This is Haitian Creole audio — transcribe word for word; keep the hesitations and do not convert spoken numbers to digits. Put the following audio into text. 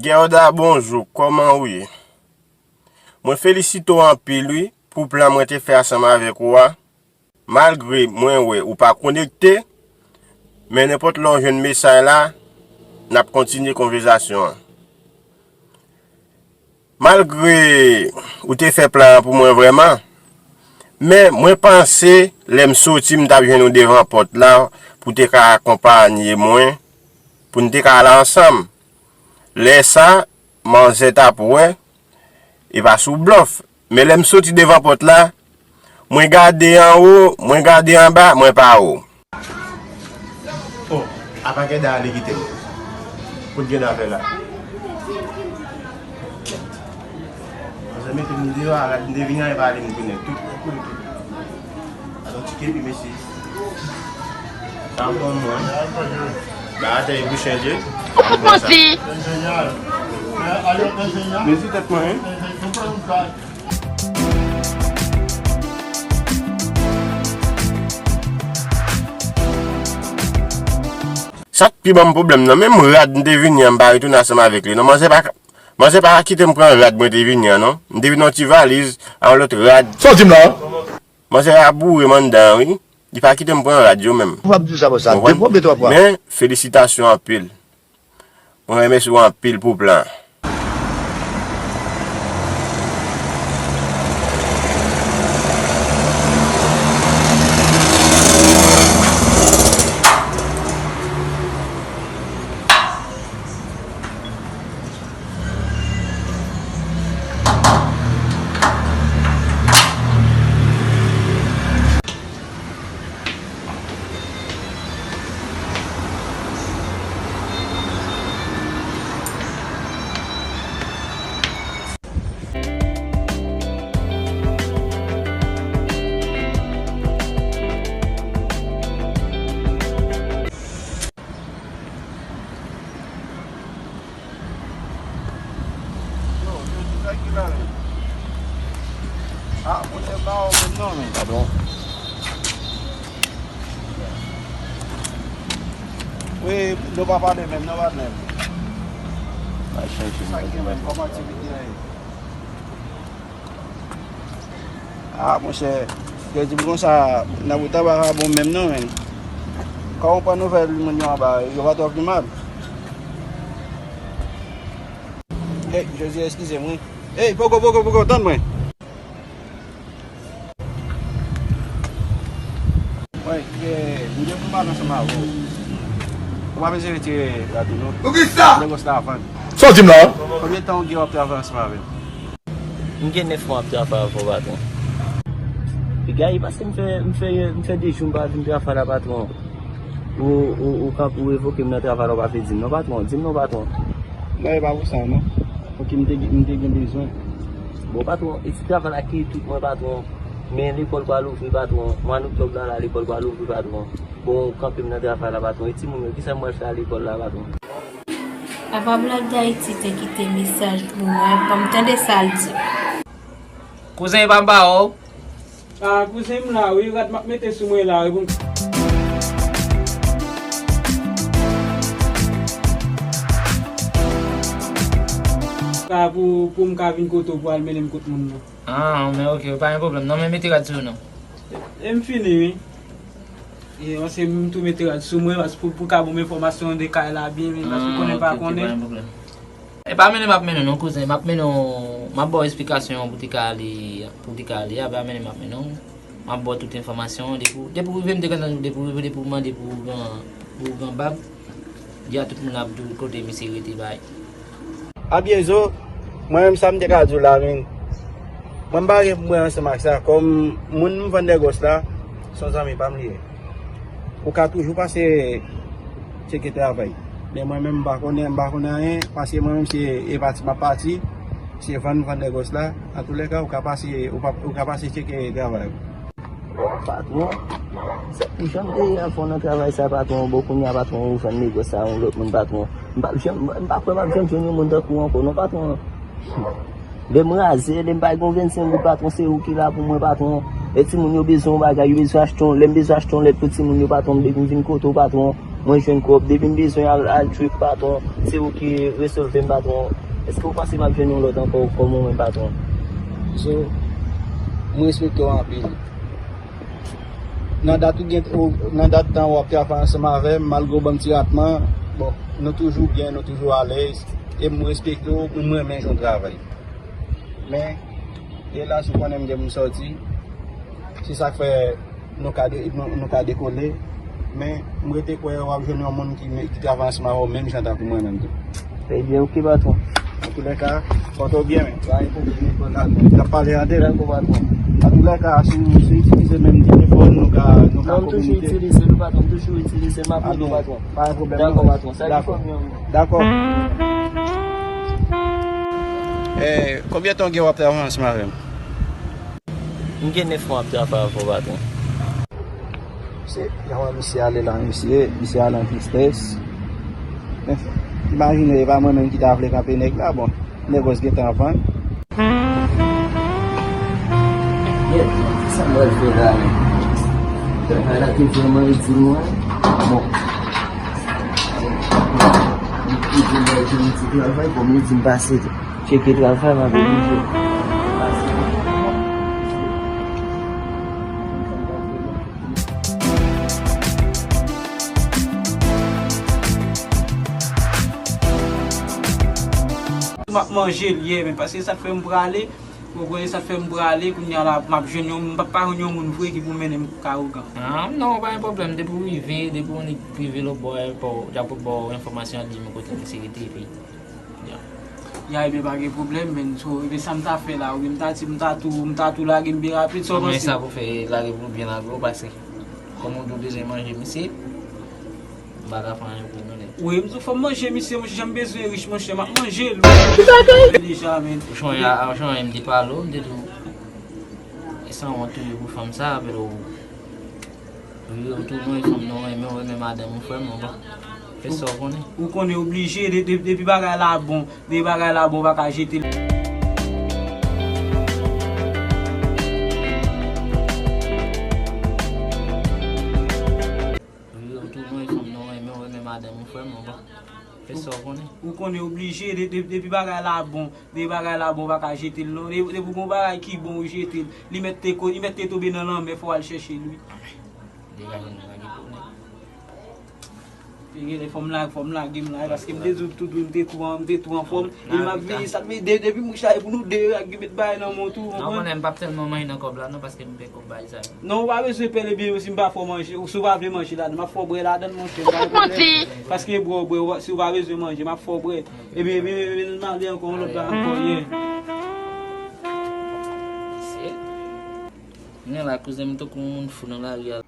Gerda, bonjou, kòman ou ye? Mwen felisite w anpil, wi, pou plan mwen te fè ansanm avèk ou a. Malgre mwen wè ou pa konekte, men nenpòt lè w jwenn mesaj la, n ap kontinye konvèsasyon an. Malgre ou te fè plan an pou mwen vrèman, men mwen panse lè m soti, m t ap jwenn ou devan pòt la pou te ka akonpanye mwen, pou n te ka al ansanm. Lè sa, manzè t ap wè, e pa sou blòf. Men lè m soti devan pòt la, mwen gade anwo, mwen gade anba, mwen pa wè w. Oh, apa Gerda ale kite m. Kot Gerda fè la? Kèt. Manzè mete m deyò a, rad m te vini an, e pa ale m tounen. Tout, tout, tout. Alò, ti kepi, mesye. Sa bon, mwen. Ba atè e bouch en je. Ou konsi. Men sou tèt mwen, wi. Sa k pi ban m pwoblèm nan, menm rad m te vini an, m pa retounen ansanm avèk li non. Manzè pa, manzè pa kite m pran rad mwen te vini an non. M te vin yon ti valiz, a yon lòt rad. Sa w di m la? Manzè a boure m anndan an, wi. Li pa kite m pran rad yo menm. Ou p ap di sa konsa. Konprann? De pwòp, de twa pwòp. Men, felisitasyon anpil. Mwen remèsye w anpil pou plan an. Yo, yo, ki sa ki la menm? Ah, monchè, m pa wè w menm non, men. Padon. Wi, nou pa pale menm non, patnè m. Sa k gen menm, kòman aktivite a ye? Ah, monchè, yo di m konsa, nan bout aba pa bon menm non, men. Kòman w pran nouvèl moun yo anba, yo pa twò pi mal? Ey, Jezi, eskize m, wi. Ey, poko, poko, poko, tann mwen. Wi, eh, m gen pou m pale ansanm avè w. Ou pa bezwen retire rad ou non. Poukisa? Negòs la vann. Sa w di m la? Konbyen tan w gen w ap travay ansanm avè m? M gen nèf mwa ap travay avè w, patwon. Piga e paske m fè, m fè, m fè de jou m pa vin travay la, patwon. Ou, ou, ou kanpe, ou revoke m nan travay la, ou pa vle di m non, patwon. Di m non, patwon. Non, e pa pou sa, non. Fòk m te, m te gen bezwen. Bon, patwon, e ti travay la ki tout mwen, patwon. Men lekòl pral ouvri, patwon. Mwa oktòb la, la, lekòl pral ouvri, patwon. Bon, ou kanpe m nan travay la, patwon. E timoun yo, kisa m pral fè a lekòl la, patwon? Apa Black D'Haïti te kite mesaj pou mwen, ban m tande sa l di. Kouzen, e pa m pa wè w. Ah, kouzen, m la wi, rad m ap mete sou mwen la wi, pou m ka, pou, pou m ka vin kote w pou al mennen m kot moun nan. Ah, men ok, pa gen pwoblèm. Non, men mete rad sou yo non. E m fini wi. E, paske m tou mete rad sou mwen, paske pou, pou ka ban m enfòmasyon de kay la byen, men paske konnen pa konnen. Ah, ok, ok, pa gen pwoblèm. E pa mennen m ap mennen w non, kouzen, m ap mennen w, m ap ba w esplikasyon pou te ka ale, pou te ka ale a, pa mennen m ap mennen w. M ap ba w tout enfòmasyon, depi, depi w rive m te kontan, depi w rive, depi w mande pou ougan, pou ougan bab, di a tout moun ap di w kote misye rete bay. Abyezo, mwen menm sa m te ka di w la, men. Mwen m pa gen pou mwen ansanm ak sa, kòm moun m vann Nègòs la, se yon zanmi pa m li ye. Ou ka toujou pase tcheke travay. Men mwen menm m pa konnen, m pa konnen anyen, paske mwen menm se e pati m ap pati, se vann m vann Nègòs la. Antoulèka, ou ka pase, ou pa, ou ka pase tcheke travay ou. Patwon, se pou jan m te ye anvan nan travay sa, patwon, bon, kounye a, patwon, ou vann Nègòs sa yon lòt moun, patwon. M p ap janm, m pa kwè m ap janm jwenn yon moun tankou w ankò, non, patwon. Lè m raze, lè m pa gen yon vennsenk goud, patwon, se ou ki la pou mwen, patwon. Lè timoun yo bezwen yon bagay, yo bezwen achte yon, lè m bezwen achte yon lèt pou timoun yo, patwon, m vin kote w, patwon. Mwen jwenn kòb, depi m bezwen al, al trip, patwon, se ou ki resevwa m, patwon. Èske ou panse m ap jwenn yon lòt ankò kòm ou menm, patwon? So, mwen respekte w anpil. Nan dat ou gen, ou, nan dat tan w ap travay ansanm avè m, malgre w ban m ti ratman, bon, nou toujou byen, nou toujou alèz, e m respekte w, m renmen jan w travay. Men, e la, si w konnen m gen pou m sòti, se sa k fè nou ka de-, nou, nou ka dekole. Men, m rete kwè w ap jwenn yon moun ki, ki travay ansanm avè w menm jan tankou mwen menm tou. Ebyen, oke, patwon. Antoulèka, pòte w byen, men. Pa gen pwoblèm, patwon. N ap pale andedan. Dakò, patwon. Antoulèka, si w, si w itilize menm telefòn, nou ka, nou ka kominike. Non, m toujou itilize l, patwon, m toujou itilize l, m ap rele w, patwon. Pa gen pwoblèm. Dakò, patwon. Sa ki fòm yo. Dakò. Eh, konbyen tan w gen w ap travay ansanm avè m? M gen nèf mwa ap travay avè w, patwon. Se, yon misye ale la, misye, misye ale an tristès. Imajine, e pa mwen menm ki ta vle kanpe nèg la, bon, nègòs gentan vann. Yèt, sa m pral fè la menm? Travay la te vrèman red pou mwen. Bon. Li di m bay jwenn ti travay, bon, li di m pase tcheke travay, m ap oblije. M ap manje l ye, men paske sa k fè m prale, ou konprann, sa k fè m prale, kounye a la, m ap jwenn yon, m p ap pa jwenn yon moun vre ki pou mennen m ka ougan. Ah, non, pa gen pwoblèm, depi w rive, depi w rive lòtbò ayewopò, y ap ba w enfòmasyon, di m kote misye rete, epi, ya. Ya, ebyen, pa gen pwoblèm, men, so, ebyen, sa m ta fè la, oubyen m ta di, m ta tou, m ta tou lage m byen rapid, sa w panse? Sa pou fè lage pou byen lage w, paske, kòm ou di w bezwen manje, misye, m pa ka fè anyen pou nou, nèg. Wi, m di w fò m manje, misye, monchè, jan m bezwen rich, monchè, m ap manje l, wi. Deja, men. Ou sonje a, ou sonje m te pale w, m te di w, e sanwont ou ye pou fanm sa, men ou Wi, ou tou, mwen, fanm nan, ou renmen, ou renmen madanm ou, frè m, ou pa fè sa w konnen. Ou konnen oblije, de-, de-, depi bagay la bon, depi bagay la bon, ou pa ka jete l. Wi, ou tou, mwen, fanm nan, ou renmen, ou renmen madanm ou, frè m, ou pa fè sa w konnen. Ou konnen oblije, de-, de-, depi bagay la bon, depi bagay la bon, ou pa ka jete l, non. De-, depi w gen yon bagay ki bon, ou jete l. Li mèt te ko-, li mèt te tonbe nan lanmè, fò w al chèche l, wi. Degaje nou, pa gen pwoblèm. Genlè fò m la, fò m lage m la, paske m te di w tout, m te tou an, m te tou anfòm. E m ap veye, sa vle di, depi m chaje pou nou de, ak met bagay nan men w tou, ou konprann? Non, konnen m p ap tèlman manje nan kòb la, non, paske m pè kòb bagay sa yo. Non, ou pa bezwen pè l, ebyen, si m pa fè w manje, ou si w pa vle manje ladan, m ap fè w bwè ladan l, monchè, pa gen pwoblèm. Paske bwè, w bwè, w, si w pa bezwen manje, m ap fè w bwè. Ebyen, ebyen, ebyen, ebyen, m ale ankò, yon lòt la ankò, ye. Mwen la, kouzen m tankou yon moun fou nan lari a.